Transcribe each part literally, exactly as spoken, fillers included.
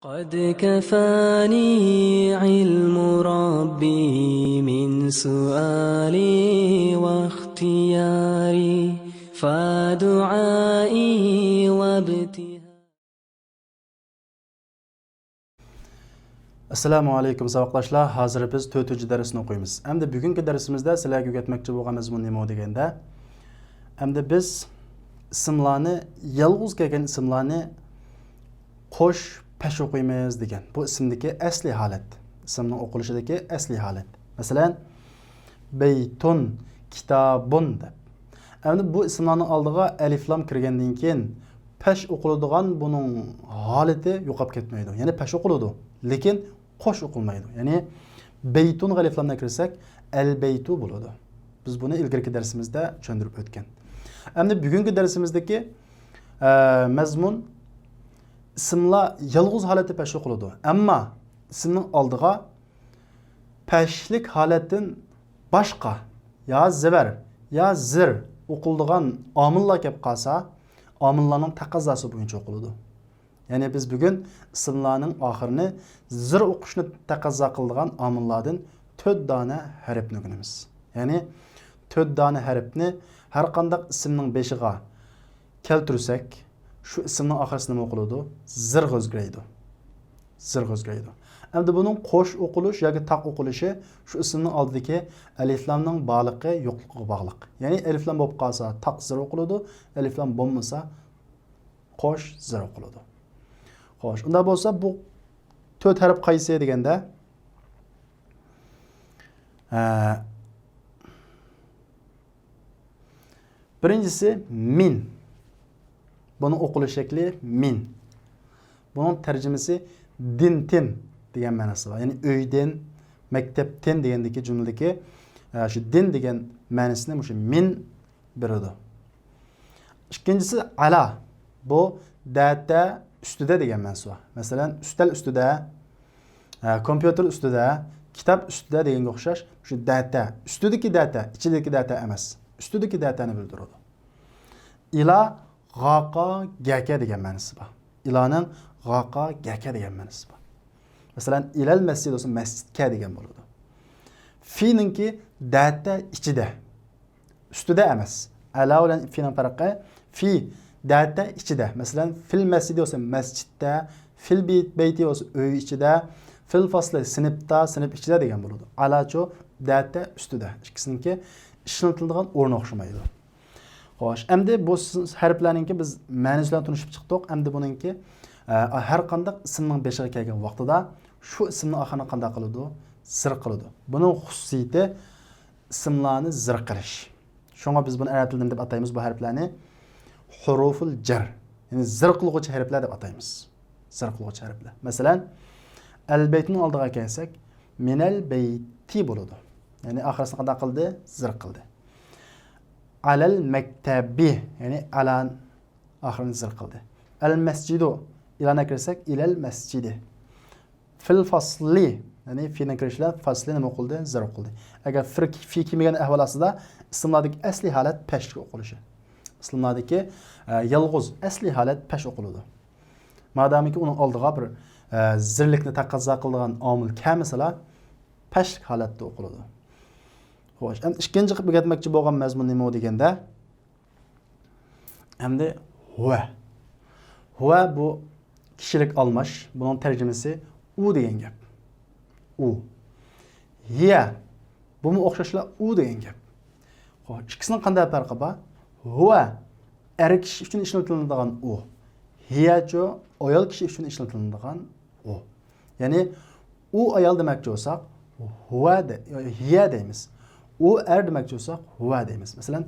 قد كفاني علم ربي من سؤالي واختياري، فدعائي وابتهالي. ئەسسالامۇ ئەلەيكۇم، ساۋاقداشلار. ھازىر بىز تۆتىنچى دەرسنى ئوقۇيمىز. ئەمدى بۈگۈنكى دەرسىمىزدە سىلەرگە ئۆگەتمەكچى بولغان مەزمۇن نېمە دېگەندە، ئەمدى بىز ئىسىملارنى، يالغۇز كەلگەن ئىسىملارنى قوش، پەش ئوقۇيمىز دېگەن. بۇ ئىسىمدىكى ئەسلىي ھالەت. ئىسىمنىڭ ئوقۇلۇشىدىكى ئەسلىي ھالەت. مەسىلەن، بەيتۇن، كىتابۇن دەپ. ئەمدى بۇ ئىسىملارنىڭ ئالدىغا ئەلىفلام كىرگەندىن كېيىن پەش ئوقۇلىدىغان بۇنىڭ ھالىتى يوقاپ كەتمەيدۇ. يەنى پەش ئوقۇلىدۇ، لېكىن قوش ئوقۇلمايدۇ. يەنى بەيتۇنغا ئەلىفلام بىلەن كىرسەك، ئەلبەيتۇ بولىدۇ. بىز بۇنى ئىلگىرىكى دەرسىمىزدە چۈشەندۈرۈپ ئۆتكەن. ئەمدى بۈگۈنكى دەرسىمىزدىكى، ئە، مەزمۇن ئىسىملار يالغۇز ھالەتتە پەش ئوقۇلىدۇ. ئەمما ئىسىمنىڭ ئالدىغا پەشلىك ھالەتتىن باشقا يا زېۋەر، يا زىر ئوقۇلىدىغان ئامىللار كەپ قالسا، ئامىللارنىڭ تەقەززاسى بويىچە ئوقۇلىدۇ. يەنى بىز بۈگۈن ئىسىملارنىڭ ئاخىرىنى زىر ئوقۇشنى تەقەززا قىلىدىغان ئامىللاردىن تۆت دانە ھەرپنى ئۆگىنىمىز. يەنى تۆت دانە ھەرپنى ھەر قانداق ئىسىمنىڭ بېشىغا كەلتۈرسەك، شۇ ئىسىمنىڭ ئاخىرىسى نېمە ئوقۇلىدۇ؟ زىرغا ئۆزگىرەيدۇ. زىرغا ئۆزگىرەيدۇ. ئەمدى بۇنىڭ قوش ئوقۇلۇش ياكى تاق ئوقۇلۇشى شۇ ئىسىمنىڭ ئالدىدىكى ئەلىفلامنىڭ بارلىقى، يوقلۇقىغا باغلىق. يەنى ئەلىفلام بولۇپ قالسا، تاق زىر ئوقۇلىدۇ، ئەلىفلام بولمىسا، قوش زىر ئوقۇلىدۇ. خوش، ئۇنداق بولسا بۇ تۆت ھەرپ قايسى دېگەندە، ئە، بىرىنچىسى مىن. بۇنىڭ ئوقۇلۇش شەكلى مىن. بۇنىڭ تەرجىمىسى دىنتىن دېگەن مەنىسى بار. يەنى ئۆيدىن، مەكتەپتىن دېگەندىكى جۈملىدىكى، ئە، شۇ دىن دېگەن مەنىسىنى مۇشۇ مىن بېرىدۇ. ئىككىنچىسى ئەلا. بۇ دەتە ئۈستىدە دېگەن مەنىسى بار. مەسىلەن، ئۈستەل ئۈستىدە، ئە، كومپيۇتېر ئۈستىدە، كىتاب ئۈستىدە دېگەنگە ئوخشاش. شۇ دەتە، ئۈستىدىكى دەتە، ئىچىدىكى دەتە ئەمەس. ئۈستىدىكى دەتەنى بىلدۈرىدۇ. ئىلا غاقا گەكە دېگەن مەنىسى بار. ئىلانىڭ غاقا گەكە دېگەن مەنىسى بار. مەسىلەن، ئىلەل مەسجىد بولسا مەسجىدكە دېگەن بولىدۇ. فىنىڭكى دەتە ئىچىدە. ئۈستىدە ئەمەس. ئەلا بىلەن فىنىڭ پەرقى، فى دەتە ئىچىدە. مەسىلەن، فىل مەسجىدى بولسا مەسچىتتە، فىل بەيت-، بەيتى بولسا ئۆي ئىچىدە، فىل فەسلى سىنىپتا، سىنىپ ئىچىدە دېگەن بولىدۇ. ئەلاچۇ دەتە ئۈستىدە. ئىككىسىنىڭكى ئىشلىتىلىدىغان ئورنى ئوخشىمايدۇ. خوش، ئەمدى بۇ س-، ھەرپلەرنىڭكى بىز مەنىسى بىلەن تونۇشۇپ چىقتۇق. ئەمدى بۇنىڭكى، ئە، ھەر قانداق ئىسىمنىڭ بېشىغا كەلگەن ۋاقتىدا شۇ ئىسىمنىڭ ئاخىرىنى قانداق قىلىدۇ؟ زىر قىلىدۇ. بۇنىڭ خۇسۇسىيىتى ئىسىملارنى زىر قىلىش. شۇڭا بىىز بۇنى ئەرەب تىلىدا نېمە دەپ ئاتايمىز بۇ ھەرپلەرنى؟ ھۇرۇفۇل جەر. يەنى زىر قىلغۇچى ھەرپلەر دەپ ئاتايمىز. زىر قىلغۇچى ھەرپلەر. مەسىلەن، ئەلبەيتنىڭ ئالدىغا كەلسەك، مىنەل بەيتى بولىدۇ. يەنى ئاخىرىسىنى قانداق قىلدى؟ زىر قىلدى. ئەلەل مەكتەبى، يەنى ئەلان ئاخىرىنى زىر قىلدى. ئەل مەسجىدۇ، ئىلانغا كىرسەك، ئىلەل مەسجىدى. فىل فاسلى، يەنى فىنىڭ كىرىشى بىلەن فاسلى نېمە ئوقۇلدى؟ زىر ئوقۇلدى. ئەگەر فىر-، فى كىرمىگەن ئەھۋال ئاستىدا ئىسىملاردىكى ئەسلىي ھالەت پەشلىك ئوقۇلۇشى. ئىسىملاردىكى، ئە، يالغۇز ئەسلىي ھالەت پەش ئوقۇلىدۇ. مادامىكى ئۇنىڭ ئالدىغا بىر، ئە، زىرلىكنى تەقەززا قىلىدىغان ئامىل كەلمىسىلا، پەشلىك ھالەتتە ئوقۇلىدۇ. خوش، ئەمدى ئىككىنچى قىلىپ ئۆگەتمەكچى بولغان مەزمۇن نېمە دېگەندە، ئەمدى ھۇۋە. ھۇۋە بۇ كىشىلىك ئالماش. بۇنىڭ تەرجىمىسى ئۇ دېگەن گەپ. ئۇ. ھىيە. بۇمۇ ئوخشاشلا ئۇ دېگەن گەپ. خوش، ئىككىسىنىڭ قانداق پەرقى بار؟ ھۇۋە ئەر كىشى ئۈچۈن ئىشلىتىلىدىغان ئۇ. ھىيەچۇ ئايال كىشى ئۈچۈن ئىشلىتىلىدىغان ئۇ. يەنى ئۇ ئايال دېمەكچى بولساق، ھۇۋە دە-، ھىيە دەيمىز. ئۇ ئەر دېمەكچى بولساق، ھۇۋە دەيمىز. مەسىلەن،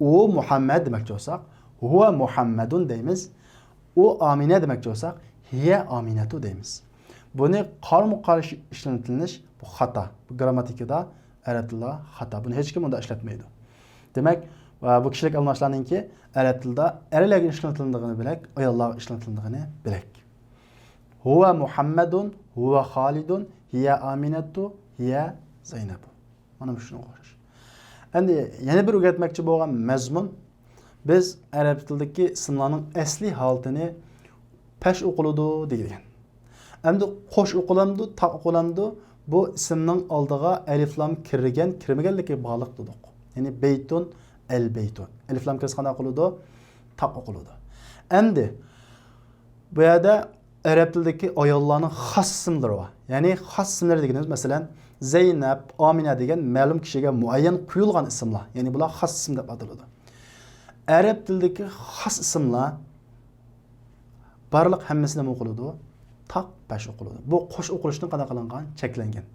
ئۇ مۇھەممەد دېمەكچى بولساق، ھۇۋە مۇھەممەدۇن دەيمىز. ئۇ ئامىنە دېمەكچى بولساق، ھىيە ئامىنەتۇ دەيمىز. بۇنى قارمۇ قارشى ئىشلىتىلىش، بۇ خاتا. بۇ گرامماتىكىدا ئەرەب تىلىدا خاتا. بۇنى ھېچكىم بۇنداق ئىشلەتمەيدۇ. دېمەك، ۋە بۇ كىشىلىك ئالماشلارنىڭكى ئەرەب تىلىدا ئەرلەرگە ئىشلىتىلىدىغىنى بۆلەك، ئاياللارغا ئىشلىتىلىدىغىنى بۆلەك. ھۇۋە مۇھەممەدۇن، ھۇۋە خالىدۇن، ھىيە ئامىنەتۇ، ھىيە زەينەبۇ. مانا شۇنىڭغا ئوخشاش. ئەمدى يەنە بىر ئۆگەتمەكچى بولغان مەزمۇن، بىز ئەرەب تىلىدىكى ئىسىملارنىڭ ئەسلىي ھالىتىنى پەش ئوقۇلىدۇ دېگەن. ئەمدى قوش ئوقۇلامدۇ، تاق ئوقۇلامدۇ؟ بۇ ئىسىمنىڭ ئالدىغا ئەلىفلام كىرگەن، كىرمىگەنلىكىگە باغلىق دېدۇق. يەنى بەيتۇن، ئەلبەيتۇ. ئەلىفلام كىرسە قانداق ئوقۇلىدۇ؟ تاق ئوقۇلىدۇ. ئەمدى بۇ يەردە ئەرەب تىلىدىكى ئاياللارنىڭ خاس ئىسىملىرى بار. يەنى خاس ئىسىملىرى دېگىنىمىز، مەسىلەن، زەينەپ، ئامىنە دېگەن مەلۇم كىشىگە مۇئەييەن قويۇلغان ئىسىملار. يەنى بۇلار خاس ئىسىم دەپ ئاتىلىدۇ. ئەرەب تىلىدىكى خاس ئىسىملار بارلىق ھەممىسى نېمە قىلىدۇ؟ تاق پەش ئوقۇلىدۇ. بۇ قوش ئوقۇلۇشتىن قانداق قىلىنغان؟ چەكلەنگەن.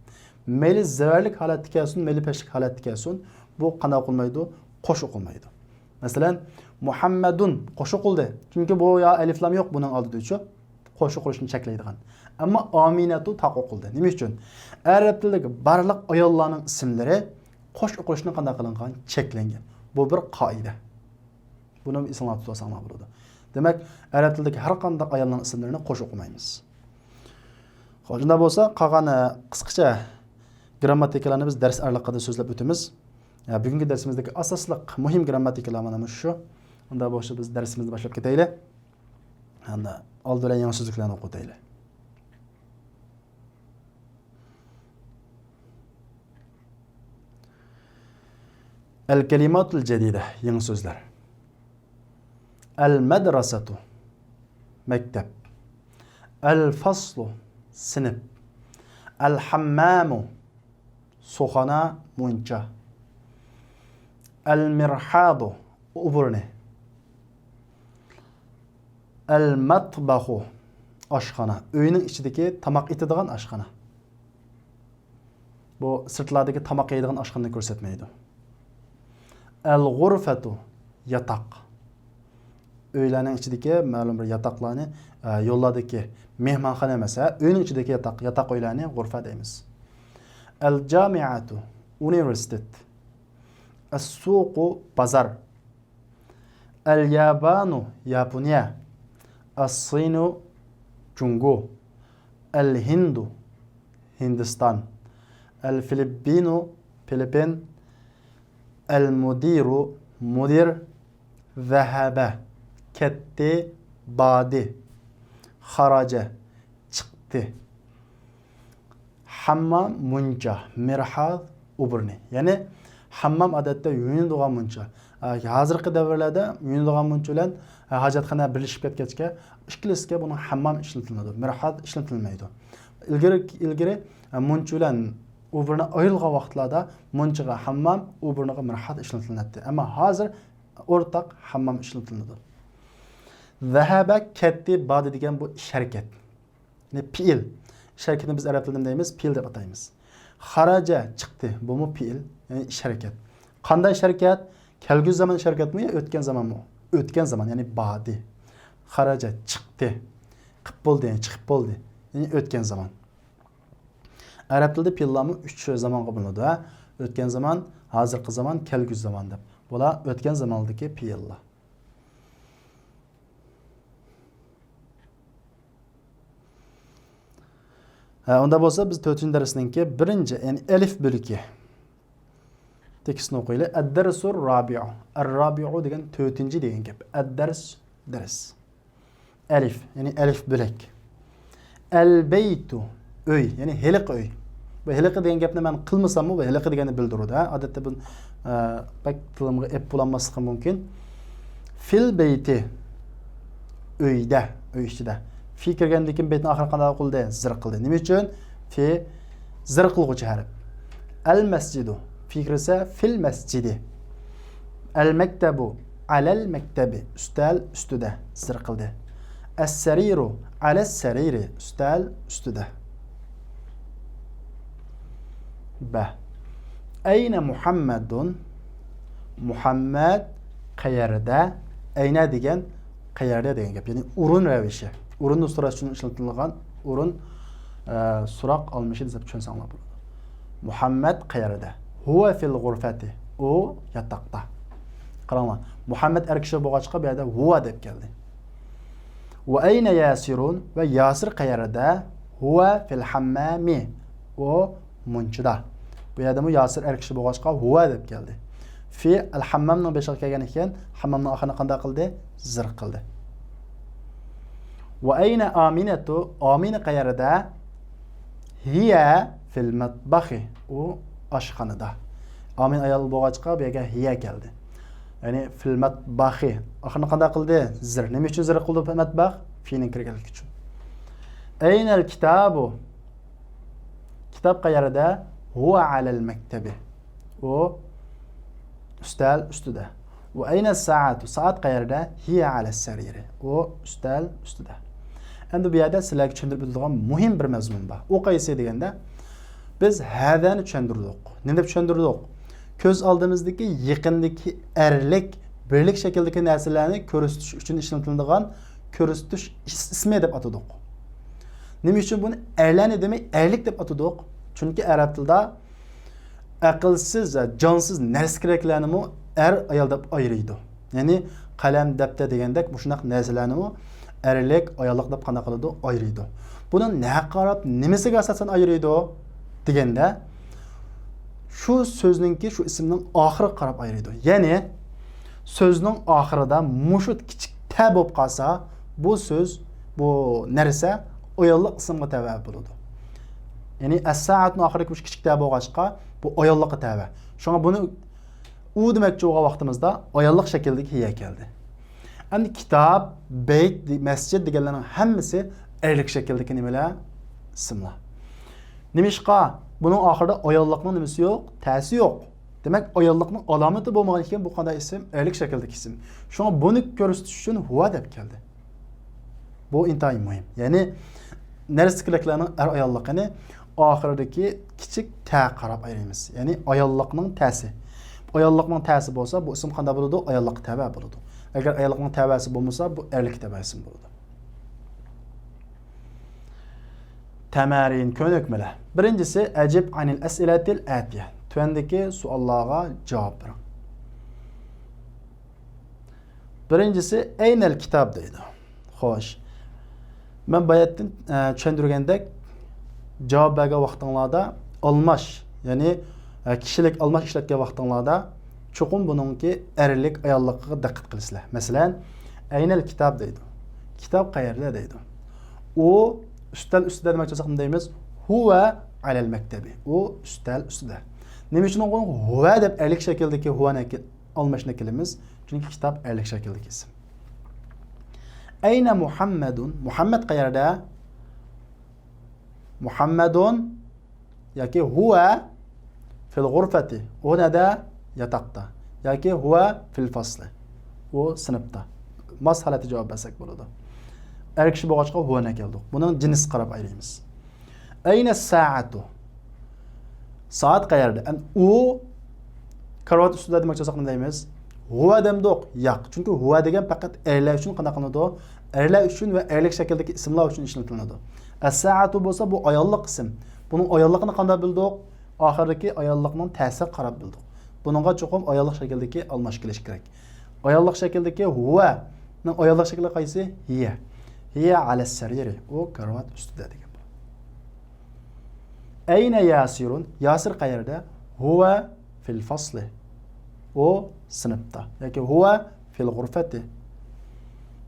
مەيلى زەۋەرلىك ھالەتتە كەلسۇن، مەيلى پەشلىك ھالەتتە كەلسۇن، بۇ قانداق ئوقۇلمايدۇ؟ قوش ئوقۇلمايدۇ. مەسىلەن، مۇھەممەدۇن قوش ئوقۇلدى. چۈنكى بۇ يا ئەلىفلام يوق بۇنىڭ ئالدىدا، شۇ قوش ئوقۇلۇشنى چەكلەيدىغان. ئەمما ئامىنەتۇ تاق ئوقۇلدى. نېمە ئۈچۈن؟ ئەرەب تىلىدىكى بارلىق ئاياللارنىڭ ئىسىملىرى قوش ئوقۇلۇشتىن قانداق قىلىنغان؟ چەكلەنگەن. بۇ بىر قائىدە. بۇنى ئېسىڭلاردا تۇتۇۋالساڭلار بولىدۇ. دېمەك، ئەرەب تىلىدىكى ھەر قانداق ئايالنىڭ ئىسىملىرىنى قوش ئوقۇمايمىز. خوش، شۇنداق بولسا، قالغان، ئە، قىسقىچە گىرامماتىكىلارنى بىز دەرس ئارىلىقىدا سۆزلەپ ئۆتىمىز. ئە، بۈگۈنكى دەرسىمىزدىكى ئاساسلىق مۇھىم گىرامماتىكىلار مانا مۇشۇ شۇ. ئۇنداق بولسا بىز دەرسىمىزنى باشلاپ كېتەيلى. ئەمدى ئالدى بىلەن يېڭى سۆزلۈكلەرنى ئوقۇتايلى. ئەل كەلىماتۇل جەدىدە، يېڭى سۆزلەر. ئەل مەدرەسەتۇ، مەكتەپ. ئەل فەسلۇ، سىنىپ. ئەل ھەممامۇ، سۇخانا، مۇنچا. ئەل مىرھادۇ، ئوبۇرنى. ئەل مەتبەخۇ، ئاشخانا. ئۆينىڭ ئىچىدىكى تاماق ئېتىدىغان ئاشخانا. بۇ سىرتلاردىكى تاماق يەيدىغان ئاشخانىنى كۆرسەتمەيدۇ. ئەل غۇرفەتۇ، ياتاق. ئۆيلەرنىڭ ئىچىدىكى مەلۇم بىر ياتاقلارنى، ئە، يوللاردىكى مېھمانخانا ئەمەس، ھە، ئۆينىڭ ئىچىدىكى ياتاق، ياتاق ئۆيلەرنى غۇرفە دەيمىز. ئەل جامىئەتۇ، ئۇنىۋېرسىتېت. ئەسسۇقۇ، بازار. ئەل يابانۇ، ياپونىيە. ئەسسىنۇ، جۇڭگو. ئەل ھىندۇ، ھىندىستان. ئەل فىلىپپىنۇ، فىلىپپىن. ئەل مۇدىرۇ، مۇدىر. زەھەبە، كەتتى، باردى. خەرەجە، چىقتى. ھەممام، مۇنچا، مىرھاد، ئوبۇرنى. يەنى ھەممام ئادەتتە يۇيۇنىدىغان مۇنچا. ئە، ھازىرقى دەۋرلەردە يۇيۇنىدىغان مۇنچا بىلەن، ئە، ھاجەتخانا بىرلىشىپ كەتكەچكە، ئىككىلىسىگە بۇنىڭ ھەممام ئىشلىتىلىدۇ، مىرھاد ئىشلىتىلمەيدۇ. ئىلگىرى، ئىلگىرى، ئە، مۇنچا بىلەن ئوبۇرنى ئايرىلغان ۋاقىتلاردا مۇنچىغا ھەممام، ئوبۇرنىغا مىرھاد ئىشلىتىلەتتى. ئەمما ھازىر ئورتاق ھەممام ئىشلىتىلىدۇ. زەھەبە، كەتتى، باردى دېگەن بۇ ئىش ھەرىكەت. يەنى پېئىل. ئىش ھەرىكىتىنى بىز ئەرەب تىلىدا نېمە دەيمىز؟ پېئىل دەپ ئاتايمىز. خەرەجە، چىقتى. بۇمۇ پېئىل. يەنى ئىش ھەرىكەت. قانداق ئىش ھەرىكەت؟ كەلگۈسى زامان ئىش ھەرىكەتمۇ يا ئۆتكەن زامانمۇ؟ ئۆتكەن زامان، يەنى باردى. خەرەجە، چىقتى. قىپ بولدى، يەنى چىقىپ بولدى. يەنى ئۆتكەن زامان. ئەرەب تىلىدا پېئىللارمۇ ئۈچ زامانغا بۆلۈنىدۇ، ھە؟ ئۆتكەن زامان، ھازىرقى زامان، كەلگۈسى زامان دەپ. بۇلار ئۆتكەن زاماندىكى پېئىللار. ھە، ئۇنداق بولسا بىز تۆتىنچى دەرسنىڭكى بىرىنچى، يەنى ئەلىف بۆلىكى. تېكىستنى ئوقۇيلى. ئەددەرسۇر رابىئۇ. ئەر رابىئۇ دېگەن تۆتىنچى دېگەن گەپ. ئەددەرس، دەرس. ئەلىف، يەنى ئەلىف بۆلەك. ئەلبەيتۇ، ئۆي، يەنى ھېلىقى ئۆي. بۇ ھېلىقى دېگەن گەپنى مەن قىلمىساممۇ، بۇ ھېلىقى دېگەننى بىلدۈرىدۇ، ھە؟ ئادەتتە بۇ، ئە، بەك تىلىمغا ئېپ بولالماسلىقى مۇمكىن. فىل بەيتى، ئۆيدە، ئۆي ئىچىدە. فى كىرگەندىن كېيىن بەيتنىڭ ئاخىرى قانداق قىلدى؟ زىر قىلدى. نېمە ئۈچۈن؟ فى زىر قىلغۇچى ھەرپ. ئەل مەسجىدۇ، فى كىرسە، فىل مەسجىدى. ئەل مەكتەبۇ، ئەلەل مەكتەبى، ئۈستەل ئۈستىدە، زىر قىلدى. ئەس سەرىرۇ، ئەلەس سەرىرى، ئۈستەل ئۈستىدە. بە. ئەينە مۇھەممەدۇن؟ مۇھەممەد قەيەردە؟ ئەينە دېگەن قەيەردە دېگەن گەپ. يەنى ئورۇن رەۋىشى. ئورۇننى سوراش ئۈچۈن ئىشلىتىلىدىغان ئورۇن، ئە، سوراق ئالمىشى دەپ چۈشەنسەڭلار بولىدۇ. مۇھەممەد قەيەردە؟ ھۇۋە فىل غۇرفەتى. ئۇ ياتاقتا. قاراڭلار، مۇھەممەد ئەر كىشى بولغاچقا، بۇ يەردە ھۇۋە دەپ كەلدى. ۋە ئەينە ياسىرۇن؟ ۋە ياسىر قەيەردە؟ ھۇۋە فىل ھەممامى. ئۇ مۇنچىدا. بۇ يەردىمۇ ياسىر ئەر كىشى بولغاچقا، ھۇۋە دەپ كەلدى. فى ئەل ھەممامنىڭ بېشىغا كەلگەن ئىكەن، ھەممامنىڭ ئاخىرىنى قانداق قىلدى؟ زىر قىلدى. وأين آمنة؟ ئامىنە قەيەردە؟ هي في المطبخ. ئۇ ئاشخانىدا. ئامىنە ئايال بولغاچقا، بۇ يەرگە هي كەلدى. يەنى في المطبخ. ئاخىرىنى قانداق قىلدى؟ زىر. نېمە ئۈچۈن زىر قىلدى مەتبەخ؟ فىنىڭ كىرگەنلىكى ئۈچۈن. أين الكتاب؟ كىتاب قەيەردە؟ هو على المكتب. ئۇ ئۈستەل ئۈستىدە. وأين الساعة؟ سائەت قەيەردە؟ هي على السرير. ئۇ ئۈستەل ئۈستىدە. ئەمدى بۇ يەردە سىلەرگە چۈشەندۈرۈپ ئۆتىدىغان مۇھىم بىر مەزمۇن بار. ئۇ قايسى دېگەندە، بىز ھەدەنى چۈشەندۈردۇق. نېمە دەپ چۈشەندۈردۇق؟ كۆز ئالدىمىزدىكى يېقىندىكى ئەرلىك، بىرلىك شەكىلدىكى نەرسىلەرنى كۆرسىتىش ئۈچۈن ئىشلىتىلىدىغان كۆرسىتىش ئىس-، ئىسمى دەپ ئاتىدۇق. نېمە ئۈچۈن بۇنى ئەرلەرنى دېمەي، ئەرلىك دەپ ئاتىدۇق؟ چۈنكى ئەرەب تىلىدا ئەقىلسىز، جانسىز نەرسە كېرەكلەرنىمۇ ئەر، ئايال دەپ ئايرىيدۇ. يەنى قەلەم، دەپتەر دېگەندەك مۇشۇنداق نەرسىلەرنىمۇ ئەرلىك، ئاياللىق دەپ قانداق قىلىدۇ؟ ئايرىيدۇ. بۇنى نەگە قاراپ، نېمىسىگە ئاساسەن ئايرىيدۇ دېگەندە، شۇ سۆزنىڭكى، شۇ ئىسىمنىڭ ئاخىرىغا قاراپ ئايرىيدۇ. يەنى سۆزنىڭ ئاخىرىدا مۇشۇ كىچىك تە بولۇپ قالسا، بۇ سۆز، بۇ نەرسە ئاياللىق ئىسىمغا تەۋە بولىدۇ. يەنى ئەسسائەتنىڭ ئاخىرىدىكى مۇشۇ كىچىك تە بولغاچقا، بۇ ئاياللىققا تەۋە. شۇڭا بۇنى ئۇ دېمەكچى بولغان ۋاقتىمىزدا ئاياللىق شەكىلدىكى ھىيە كەلدى. ئەمدى كىتاب، بەيت، مەسچىت دېگەنلەرنىڭ ھەممىسى ئەرلىك شەكىلدىكى نېمىلەر؟ ئىسىملار. نېمىشقا؟ بۇنىڭ ئاخىرىدا ئاياللىقنىڭ نېمىسى يوق؟ تەسى يوق. دېمەك، ئاياللىقنىڭ ئالامىتى بولمىغان ئىكەن، بۇ قانداق ئىسىم؟ ئەرلىك شەكىلدىكى ئىسىم. شۇڭا بۇنى كۆرسىتىش ئۈچۈن ھۇۋا دەپ كەلدى. بۇ ئىنتايىن مۇھىم. يەنى نەرسە كېرەكلەرنىڭ ئەر ئاياللىقىنى ئاخىرىدىكى كىچىك تە قاراپ ئايرىيمىز. يەنى ئاياللىقنىڭ تەسى. ئاياللىقنىڭ تەسى بولسا، بۇ ئىسىم قانداق بولىدۇ؟ ئاياللىققا تەۋە بولىدۇ. ئەگەر ئاياللىقنىڭ تەۋەسى بولمىسا، بۇ ئەرلىككە تەۋە ئىسىم بولىدۇ. تەمارىن، كۆنۈكمىلەر. بىرىنچىسى، ئەجىب ئەنىل ئەسئىلەتىل ئەتىيە. تۆۋەندىكى سوئاللارغا جاۋاب بېرىڭ. بىرىنچىسى، ئەينەل كىتاب دەيدۇ. خوش. مەن باياتتىن، ئە، چۈشەندۈرگەندەك، جاۋاب بەرگەن ۋاقتىڭلاردا ئالماش، يەنى، ئە، كىشىلىك ئالماش ئىشلەتكەن ۋاقتىڭلاردا چوقۇم بۇنىڭكى ئەرلىك، ئاياللىقىغا دىققەت قىلىسىلەر. مەسىلەن، ئەينەل كىتاب دەيدۇ. كىتاب قەيەردە دەيدۇ. ئۇ ئۈستەل ئۈستىدە دېمەكچى بولساق نېمە دەيمىز؟ ھۇۋە ئەلەل مەكتەبى. ئۇ ئۈستەل ئۈستىدە. نېمە ئۈچۈن ئۇنىڭ ھۇۋە دەپ ئەرلىك شەكىلدىكى ھۇۋەنى ئەكىل-، ئالماشنى ئەكىلىمىز؟ چۈنكى كىتاب ئەرلىك شەكىلدىكى ئىسىم. ئەينە مۇھەممەدۇن؟ مۇھەممەد قەيەردە؟ مۇھەممەدۇن ياكى ھۇۋە فىل غۇرفەتى. ئۇ نەدە؟ ياتاقتا. ياكى ھۇۋە فىل فەسلى. ئۇ سىنىپتا. ماس ھالەتتە جاۋاب بەرسەك بولىدۇ. ئەر كىشى بولغاچقا ھۇۋەنى ئەكەلدۇق. بۇنىڭ جىنسىگە قاراپ ئايرىيمىز. ئەينە سائەتۇ؟ سائەت قەيەردە؟ ئەم، ئۇ كارىۋات ئۈستىدە دېمەكچى بولساق نېمە دەيمىز؟ ھۇۋە دەمدۇق؟ ياق. چۈنكى ھۇۋە دېگەن پەقەت ئەرلەر ئۈچۈن قانداق قىلىنىدۇ؟ ئەرلەر ئۈچۈن ۋە ئەرلىك شەكىلدىكى ئىسىملار ئۈچۈن ئىشلىتىلىنىدۇ. ئەسسائەتۇ بولسا بۇ ئاياللىق ئىسىم. بۇنىڭ ئاياللىقىنى قانداق بىلدۇق؟ ئاخىرىدىكى ئاياللىقنىڭ تەسىگە قاراپ بىلدۇق. بۇنىڭغا چوقۇم ئاياللىق شەكىلدىكى ئالماش كېلىشى كېرەك. ئاياللىق شەكىلدىكى ھۇۋەنىڭ ئاياللىق شەكلى قايسى؟ ھىيە. ھىيە ئەلەس سەرىرى. ئۇ كارىۋات ئۈستىدە دېگەن بولىدۇ. ئەينە ياسىرۇن؟ ياسىر قەيەردە؟ ھۇۋە فىل فەسلى. ئۇ سىنىپتا. ياكى ھۇۋە فىل غۇرفەتى.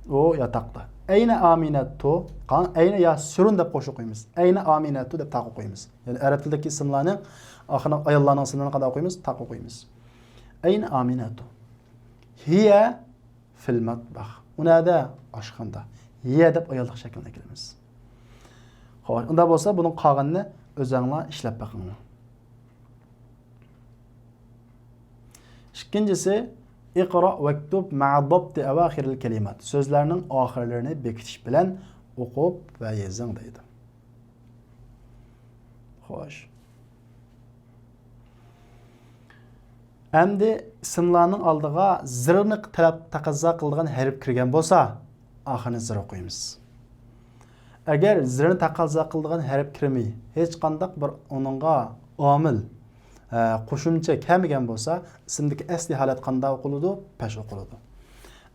ئۇ ياتاقتا. ئەينە ئامىنەتۇ؟ قا-، ئەينە ياسىرۇن دەپ قوش ئوقۇيمىز. ئەينە ئامىنەتۇ دەپ تاقا قويىمىز. يەنى ئەرەب تىلىدىكى ئىسىملارنى، ئاخىرىنى ئاياللارنىڭ ئىسىملىرىنى قانداق ئوقۇيمىز؟ تاقا قويىمىز. ئەينە ئامىنەتۇ؟ ھىيە فىل مەتبەخ. ئۇ نەدە؟ ئاشخانىدا. ھىيە دەپ ئاياللىق شەكلىنى ئەكىلىمىز. خوش، ئۇنداق بولسا بۇنىڭ قالغىنىنى ئۆزەڭلار ئىشلەپ بېقىڭلار. ئىككىنچىسى، ئىقرا ۋەكتۇب مەئە دابتى ئەۋاخىرىل كەلىمات. سۆزلەرنىڭ ئاخىرلىرىنى بېكىتىش بىلەن ئوقۇپ ۋە يېزىڭ دەيدۇ. خوش. ئەمدى ئىسىملارنىڭ ئالدىغا زىرنى تەلەپ، تەقەززا قىلىدىغان ھەرپ كىرگەن بولسا، ئاخىرىنى زىر ئوقۇيمىز. ئەگەر زىرنى تەقەززا قىلىدىغان ھەرپ كىرمەي، ھېچقانداق بىر ئۇنىڭغا ئامىل، ئە، قوشۇمچە كەلمىگەن بولسا، ئىسىمدىكى ئەسلىي ھالەت قانداق ئوقۇلىدۇ؟ پەش ئوقۇلىدۇ.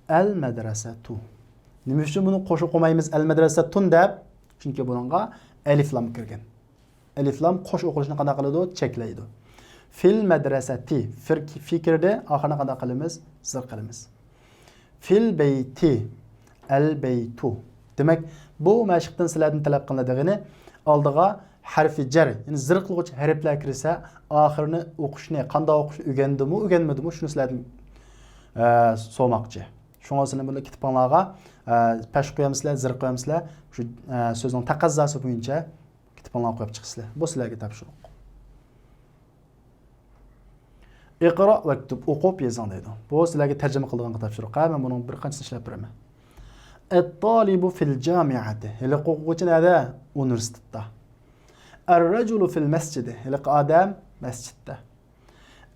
ئەل مەدرەسەتۇ. نېمە ئۈچۈن بۇنى قوش ئوقۇمايمىز ئەل مەدرەسەتۇن دەپ؟ چۈنكى بۇنىڭغا ئەلىف لام كىرگەن. ئەلىف لام قوش ئوقۇلۇشنى قانداق قىلىدۇ؟ چەكلەيدۇ. فىل مەدرەسەتى. فىر-، فى كىردى، ئاخىرىنى قانداق قىلىمىز؟ زىر قىلىمىز. فىل بەيتى. ئەل بەيتۇ. دېمەك، بۇ مەشىقتىن سىلەردىن تەلەپ قىلىنىدىغىنى ئالدىغا ھەرپى جەر، يەنى زىرقلىغۇچ ھەرپلەر كىرسە، ئاخىرىنى ئوقۇشنى، قانداق ئوقۇشنى ئۆگەندىمۇ، ئۆگەنمىدىمۇ، شۇنى سىلەردىن، ئە، سورىماقچى. شۇڭا سىلەر بۇنى كىتابىڭلارغا، ئە، پەش قويامسىلەر، زىرق قويامسىلەر، شۇ، ئە، سۆزنىڭ تەقەززاسى بويىچە كىتابىڭلارغا قويۇپ چىقىسىلەر. بۇ سىلەرگە تاپشۇرۇق. ئىقرا ۋەكتۇب، ئوقۇپ يېزىڭ دەيدۇ. بۇ سىلەرگە تەرجىمە قىلىدىغان تاپشۇرۇق. ھە، مەن بۇنىڭ بىر قانچىسىنى ئىشلەپ بېرىمەن. ئەتتالىبۇ فىل جامىئەتى. ھېلىقى ئوقۇغۇچى نەدە؟ ئۇنىۋېرسىتېتتا. ئەررەجۇلۇ فىل مەسجىدى. ھېلىقى ئادەم مەسچىتتە.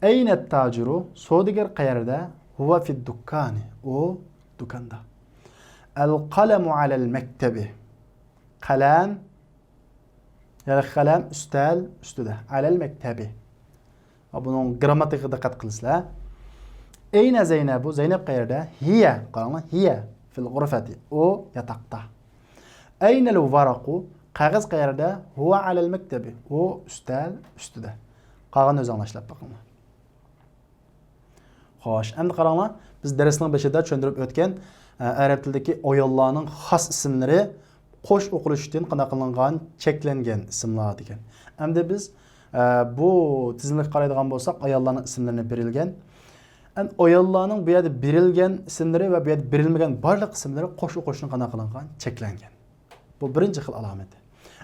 ئەينەت تاجىرۇ، سودىگەر قەيەردە؟ ھۇۋە فىد دۇككانى، ئۇ دۇكاندا. ئەل قەلەمۇ ئەلەل مەكتەبى، قەلەم، يەنى قەلەم ئۈستەل ئۈستىدە، ئەلەل مەكتەبى. ۋە بۇنىڭ گرامماتىكىغا دىققەت قىلىسىلەر. ئەينە زەينەبۇ، زەينەپ قەيەردە؟ ھىيە، قاراڭلار، ھىيە فىل غۇرفەتى، ئۇ ياتاقتا. ئەينەل ۋەرەقۇ، قەغەز قەيەردە؟ ھۇۋە ئەلەل مەكتەبى، ئۇ ئۈستەل ئۈستىدە. قالغىنىنى ئۆزۈڭلار ئىشلەپ بېقىڭلار. خوش، ئەمدى قاراڭلار، بىز دەرسنىڭ بېشىدا چۈشەندۈرۈپ ئۆتكەن، ئە، ئەرەب تىلىدىكى ئاياللارنىڭ خاس ئىسىملىرى قوش ئوقۇلۇشى ئۈچۈن قانداق قىلىنغان؟ چەكلەنگەن ئىسىملار دېگەن. ئەمدى بىز، ئە، بۇ تىزىملىككە قارايدىغان بولساق، ئاياللارنىڭ ئىسىملىرىنى بېرىلگەن. ئەمدى ئاياللارنىڭ بۇ يەردە بېرىلگەن ئىسىملىرى ۋە بۇ يەردە بېرىلمىگەن بارلىق ئىسىملىرى قوش ئوقۇلۇشى ئۈچۈن قانداق قىلىنغان؟ چەكلەنگەن. بۇ بىرىنچى خىل ئالامىتى.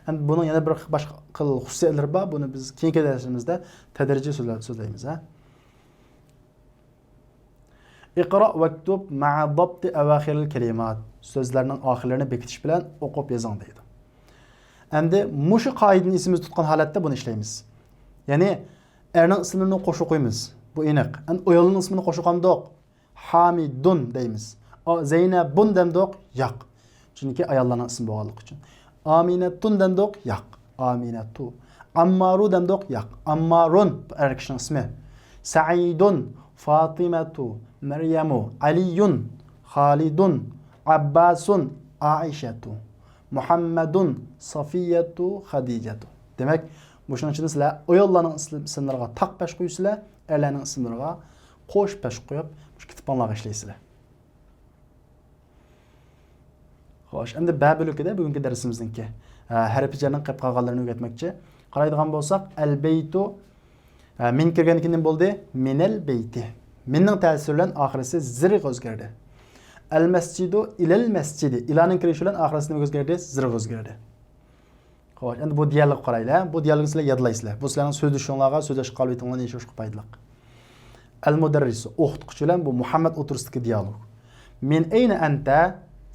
ئەمدى بۇنىڭ يەنە بىر باشقا خىل خۇسۇسىيەتلىرى بار. بۇنى بىز كېيىنكى دەرسىمىزدە تەدرىجىي سۆزلە-، سۆزلەيمىز، ھە. ئىقرا ۋەكتۇب مەئە دابتى ئەۋاخىرىل كەلىمات. سۆزلەرنىڭ ئاخىرلىرىنى بېكىتىش بىلەن ئوقۇپ يېزىڭ دەيدۇ. ئەمدى مۇشۇ قائىدىنى ئېسىمىزدە تۇتقان ھالەتتە بۇنى ئىشلەيمىز. يەنى ئەرنىڭ ئىسمىنى قوش ئوقۇيمىز. بۇ ئېنىق. ئەمدى ئايالنىڭ ئىسمىنى قوش ئوقۇمدۇق. ھامىدۇن دەيمىز. ئا، زەينەبۇن دەمدۇق؟ ياق. چۈنكى ئاياللارنىڭ ئىسمى بولغانلىقى ئۈچۈن. ئامىنەتۇن دەمدۇق؟ ياق. ئامىنەتۇ. ئاممارۇ دەمدۇق؟ ياق. ئاممارۇن، ئەر كىشىنىڭ ئىسمى. سەئىدۇن، فاتىمەتۇ، مەريەمۇ، ئەلىيۇن، خالىدۇن، ئابباسۇن، ئائىشەتۇ، مۇھەممەدۇن، سافىيەتۇ، خەدىجەتۇ. دېمەك، مۇشۇنىڭ ئىچىدە سىلەر ئاياللارنىڭ ئىسىم-، ئىسىملىرىغا تاق پەش قويىسىلەر، ئەرلەرنىڭ ئىسىملىرىغا قوش پەش قويۇپ، مۇشۇ كىتابىڭلارغا ئىشلەيسىلەر. خوش، ئەمدى بە بۆلىكىدە بۈگۈنكى دەرسىمىزنىڭكى، ھە، ھەرپى جەرنىڭ قېلىپ قالغانلىرىنى ئۆگەتمەكچى. قارايدىغان بولساق، ئەل بەيتۇ، ھە، مىن كىرگەندىن كېيىن نېمە بولدى؟ مىنەل بەيتى. مىننىڭ تەسىرى بىلەن ئاخىرىسى زىرغا ئۆزگەردى. ئەل مەسجىدۇ ئىلەل مەسجىدى. ئىلانىڭ كىرىشى بىلەن ئاخىرىسى نېمىگە ئۆزگەردى؟ زىرغا ئۆزگەردى. خوش، ئەمدى بۇ دېئالوگقا قارايلى. بۇ دېئالوگنى سىلەر يادلايسىلەر. بۇ سىلەرنىڭ سۆزلىشىشىڭلارغا، سۆزلەش قابىلىيىتىڭلارنى يېشىرىشقا پايدىلىق. ئەل مۇدەررىسۇ، ئوقۇتقۇچى بىلەن بۇ مۇھەممەد ئوتتۇرىسىدىكى دېئالوگ. مىن ئەينە ئەنتە،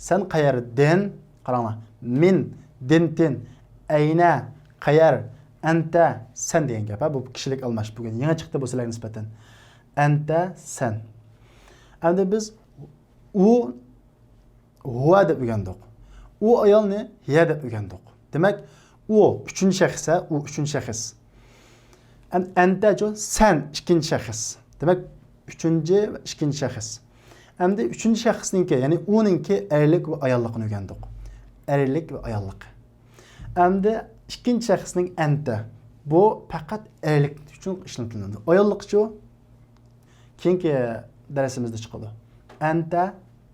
سەن قەيەردىن؟ قاراڭلار. مىن، دىن، تىن، ئەينە، قەيەر، ئەنتە، سەن دېگەن گەپ. ھە، بۇ كىشىلىك ئالماش بۈگۈن. يېڭى چىقتى بۇ سىلەرگە نىسبەتەن. ئەنتە، سەن. ئەمدى بىز ئۇ ھۇۋا دەپ ئۆگەندۇق. ئۇ ئايالنى ھىيە دەپ ئۆگەندۇق. دېمەك، ئۇ ئۈچىنچى شەخس، ھە، ئۇ ئۈچىنچى شەخس. ئەم-، ئەنتەچۇ، سەن ئىككىنچى شەخس. دېمەك، ئۈچىنچى ۋە ئىككىنچى شەخس. ئەمدى ئۈچىنچى شەخسنىڭكى، يەنى ئۇنىڭكى ئەرلىك ۋە ئاياللىقىنى ئۆگەندۇق. ئەرلىك ۋە ئاياللىق. ئەمدى ئىككىنچى شەخسنىڭ ئەنتە. بۇ پەقەت ئەرلىك ئۈچۈن ئىشلىتىلىدۇ. ئاياللىقچۇ؟ كېيىنكى دەرسىمىزدە چىقىدۇ. ئەنتە،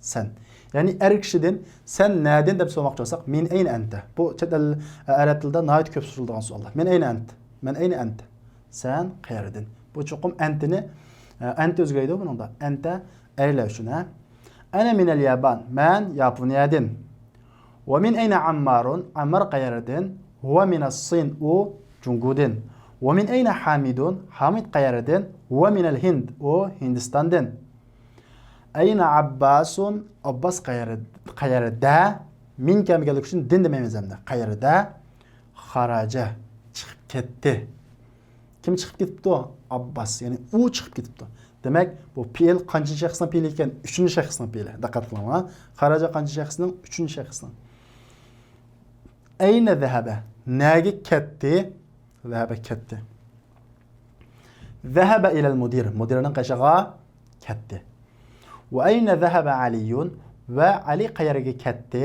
سەن. يەنى ئەر كىشىدىن، سەن نەدىن دەپ سورىماقچى بولساق، مىن ئەينە ئەنتە. بۇ چەت ئەل، ئەرەب تىلىدا ناھايىتى كۆپ سورىلىدىغان سوئاللار. مىن ئەينە ئەنتە؟ مىن ئەينە ئەنتە؟ سەن قەيەردىن؟ بۇ چوقۇم ئەنتىنى، ئەنتە ئۆزگىرەيدۇ بۇنىڭدا. ئەنتە ئەرلەر ئۈچۈن، ھە؟ ئەنە مىنەل يابان. مەن ياپونىيەدىن. ۋە مىن ئەينە ئەممارۇن؟ ئەممار قەيەردىن؟ ھۇۋە مىنەس سىن، ئۇ جۇڭگودىن. ۋە مىن ئەينە ھامىدۇن؟ ھامىد قەيەردىن؟ ھۇۋە مىنەل ھىند، ئۇ ھىندىستاندىن. ئەينە ئابباسۇن؟ ئابباس قەيەر-، قەيەردە؟ مىن كەلمىگەنلىكى ئۈچۈن دىن دېمەيمىز ئەمدى. قەيەردە؟ خەرەجە، چىقىپ كەتتى. كىم چىقىپ كېتىپتۇ؟ ئابباس، يەنى ئۇ چىقىپ كېتىپتۇ. دېمەك، بۇ پېئىل قانچىنچى شەخسنىڭ پېئىلى ئىكەن؟ ئۈچىنچى شەخسنىڭ پېئىلى. دىققەت قىلىڭلار. خەرەجە قانچىنچى شەخسنىڭ؟ ئۈچىنچى شەخسنىڭ. ئەينە زەھەبە؟ نەگە كەتتى؟ زەھەبە كەتتى. زەھەبە ئىلەل مۇدىر. مۇدىرنىڭ قېشىغا كەتتى. ۋە ئەينە زەھەبە ئەلىيۇن؟ ۋە ئەلى قەيەرگە كەتتى؟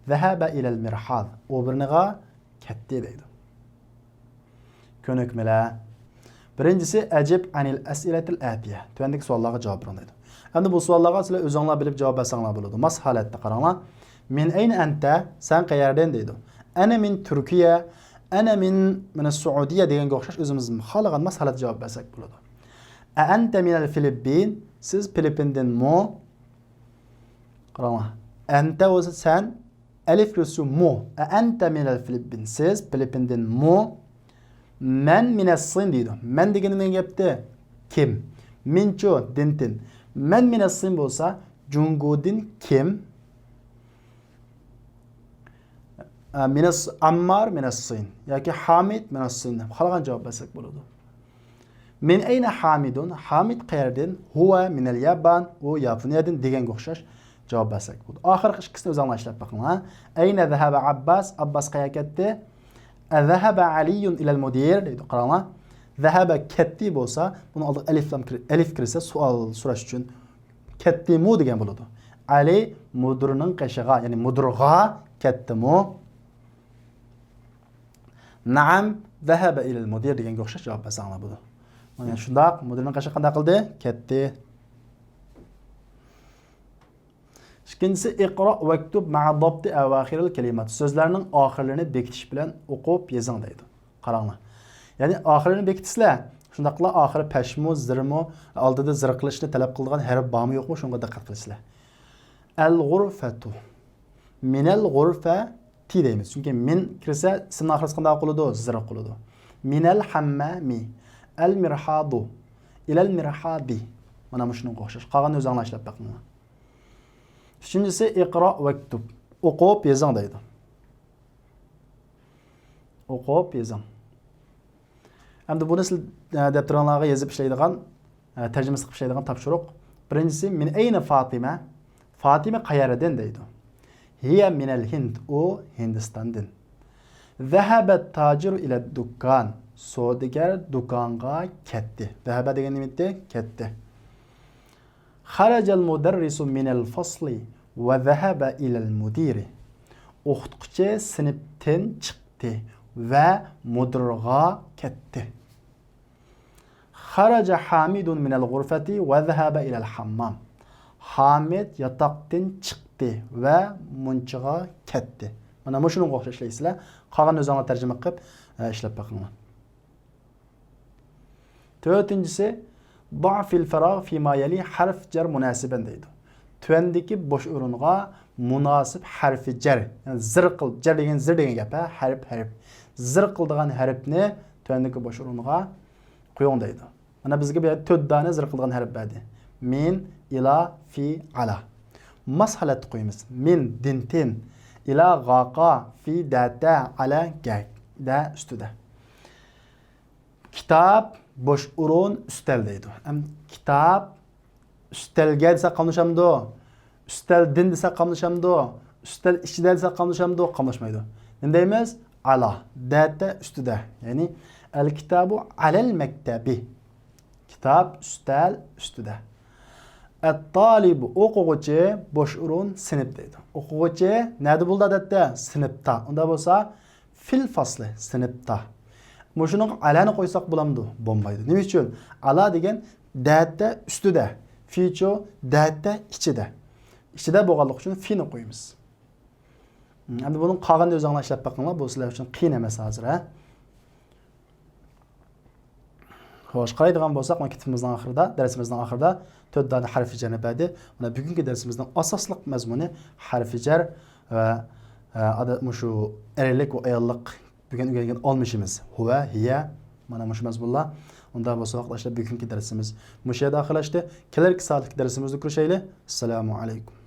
زەھەبە ئىلەل مىرھاز. ئوبىرنىغا كەتتى دەيدۇ. كۆنۈكمىلەر. بىرىنچىسى، ئەجىب ئەنىل ئەسئىلەتىل ئەتىيە. تۆۋەندىكى سوئاللارغا جاۋاب بېرىڭ دەيدۇ. ئەمدى بۇ سوئاللارغا سىلەر ئۆزۈڭلار بىلىپ جاۋاب بەرسەڭلار بولىدۇ. ماس ھالەتتە قاراڭلار. مىن ئەينە ئەنتە، سەن قەيەردىن دەيدۇ. ئەنە مىن تۈركىيە، ئەنە مىن، مىنە سۇئۇدىيە دېگەنگە ئوخشاش ئۆزىمىز خالىغان ماس ھالەتتە جاۋاب بەرسەك بولىدۇ. ئەئەنتە مىنەل فىلىپپىن، سىز فىلىپپىندىنمۇ؟ قاراڭلار. ئەنتە بولسا سەن، ئەلىف كىرسە مۇ. ئەئەنتە مىنەل فىلىپپىن، سىز فىلىپپىندىنمۇ؟ مەن مىنەسسىن دەيدۇ. مەن دېگىنى نېمە گەپتى؟ كىم؟ مىنچۇ، دىنتىن. مەن مىنەسسىن بولسا، جۇڭگودىن كىم؟ ئە، مىنەس-، ئاممار مىنەسسىن ياكى ھامىد مىنەسسىن دەپ خالىغان جاۋاب بەرسەك بولىدۇ. مىن ئەينە ھامىدۇن؟ ھامىد قەيەردىن؟ ھۇۋە مىنەل يابان، ئۇ ياپونىيەدىن دېگەنگە ئوخشاش جاۋاب بەرسەك بولىدۇ. ئاخىرقى ئىككىسىنى ئۆزۈڭلار ئىشلەپ بېقىڭلار. ئەينە زەھەبە ئابباس؟ ئابباس قەيەرگە كەتتى؟ ئەزەھەبە ئەلىيۇن ئىلەل مۇدىر دەيدۇ. قاراڭلار. زەھەبە كەتتى بولسا، بۇنىڭ ئالدىغا ئەلىفلام كىر-، ئەلىف كىرسە سوئال سوراش ئۈچۈن كەتتىمۇ دېگەن بولىدۇ. ئەلى مۇدىرنىڭ قېشىغا، يەنى مۇدىرغا كەتتىمۇ؟ نەئەم، زەھەبە ئىلەل مۇدىر دېگەنگە ئوخشاش جاۋاب بەرسەڭلار بولىدۇ. مانا شۇنداق، مۇدىرنىڭ قېشىغا قانداق قىلدى؟ كەتتى. ئىككىنچىسى، ئىقرا ۋەكتۇب مەئە دابتى ئەۋاخىرىل كەلىمات. سۆزلەرنىڭ ئاخىرلىرىنى بېكىتىش بىلەن ئوقۇپ يېزىڭ دەيدۇ. قاراڭلار. يەنى ئاخىرلىرىنى بېكىتىسىلەر. شۇنداقلا ئاخىرى پەشمۇ، زىرمۇ، ئالدىدا زىر قىلىشنى تەلەپ قىلىدىغان ھەرپ بارمۇ يوقمۇ، شۇنىڭغا دىققەت قىلىسىلەر. ئەل غۇرفەتۇ مىنەل غۇرفەتى دەيمىز. چۈنكى مىن كىرسە ئىسىمنىڭ ئاخىرىسى قانداق قىلىدۇ؟ زىر قىلىدۇ. مىنەل ھەممامى. ئەل مىرھادۇ. ئىلەل مىرھادى. مانا مۇشۇنىڭغا ئوخشاش. قالغاننى ئۆزۈڭلار ئىشلەپ بېقىڭلار. ئۈچىنچىسى، ئىقرا ۋەكتۇب. ئوقۇپ يېزىڭ دەيدۇ. ئوقۇپ يېزىڭ. ئەمدى بۇنى سىز، ئە، دەپتىرىڭلارغا يېزىپ ئىشلەيدىغان، ئە، تەرجىمىسى قىلىپ ئىشلەيدىغان تاپشۇرۇق. بىرىنچىسى، مىن ئەينە فاتىمە؟ فاتىمە قەيەردىن دەيدۇ. ھىيە مىنەل ھىند، ئۇ ھىندىستاندىن. زەھەبەت تاجىرۇ ئىلەد دۇكان، سودىگەر دۇكانغا كەتتى. زەھەبە دېگەن نېمە ئىدى؟ كەتتى. خەرەجەل مۇدەررىسۇ مىنەل فەسلى ۋە زەھەبە ئىلەل مۇدىرى. ئوقۇتقۇچى سىنىپتىن چىقتى ۋە مۇدىرغا كەتتى. خەرەجە ھامىدۇن مىنەل غۇرفەتى ۋە زەھەبە ئىلەل ھاممام. ھامىد ياتاقتىن چىقتى ۋە مۇنچىغا كەتتى. مانا مۇشۇنىڭغا ئوخشاش ئىشلەيسىلەر. قالغاننى ئۆزۈڭلار تەرجىمە قىلىپ، ئە، ئىشلەپ بېقىڭلار. تۆتىنچىسى، ضع في الفراغ فيما يلي حرف جر مناسبا دەيدۇ. تۆۋەندىكى بوش ئورۇنغا مۇناسىپ ھەرپى جەر، يەنى زىر قىل، جەر دېگەن زىر دېگەن گەپ، ھە؟ ھەرپ، ھەرپ. زىر قىلىدىغان ھەرپنى تۆۋەندىكى بوش ئورۇنغا قويۇڭ دەيدۇ. مانا بىزگە بۇ يەردە تۆت دانە زىر قىلىدىغان ھەرپ بەردى. مىن، ئىلا، في، ئالا. ماس ھالەتتە قويىمىز. مىن، دىنتىن، ئىلا، غاقا، في، دەتە، ئالا، گە، دە، ئۈستىدە. كىتاب، بوش ئورۇن، ئۈستەل دەيدۇ. ئەم، كىتاب، ئۈستەلگە دېسەك قاملىشامدۇ؟ ئۈستەلدىن دېسەك قاملىشامدۇ؟ ئۈستەل ئىچىدە دېسەك قاملىشامدۇ؟ قاملاشمايدۇ. نېمە دەيمىز؟ ئالا، دەتە، ئۈستىدە. يەنى، ئەل كىتابۇ ئالەل مەكتەبى. كىتاب ئۈستەل ئۈستىدە. ئەت-تالىبۇ، ئوقۇغۇچى، بوش ئورۇن، سىنىپ دەيدۇ. ئوقۇغۇچى نەدە بولىدۇ ئادەتتە؟ سىنىپتا. ئۇنداق بولسا، فىل فاسلى، سىنىپتا. مۇشۇنىڭغا ئالەنى قويساق بولامدۇ؟ بولمايدۇ. نېمە ئۈچۈن؟ ئالا دېگەن دەتە ئۈستىدە، فىچۇ دەتە ئىچىدە. ئىچىدە بولغانلىقى ئۈچۈن فىنى قويىمىز. ئەمدى بۇنىڭ قالغىنىنى ئۆزۈڭلار ئىشلەپ بېقىڭلار، بۇ سىلەر ئۈچۈن قىيىن ئەمەس ھازىر، ھە. خوش، قارايدىغان بولساق، مانا كىتابىمىزنىڭ ئاخىرىدا، دەرسىمىزنىڭ ئاخىرىدا تۆت دانە ھەرپى جەرنى بەردى. مانا بۈگۈنكى دەرسىمىزنىڭ ئاساسلىق مەزمۇنى ھەرپى جەر ۋە، ئە، ئادەت مۇشۇ ئەرلىك ۋە ئاياللىق بۈگۈن ئۆگەنگەن ئالمىشىمىز. ھۇۋە، ھىيە، مانا مۇشۇ مەزمۇنلار. ئۇنداق بولسا ۋاقىتلاشتا بۈگۈنكى دەرسىمىز مۇشۇ يەردە ئاخىرلاشتى. كېلەركى سائەتلىك دەرسىمىزدە كۆرۈشەيلى. ئەسسالامۇ ئەلەيكۇم.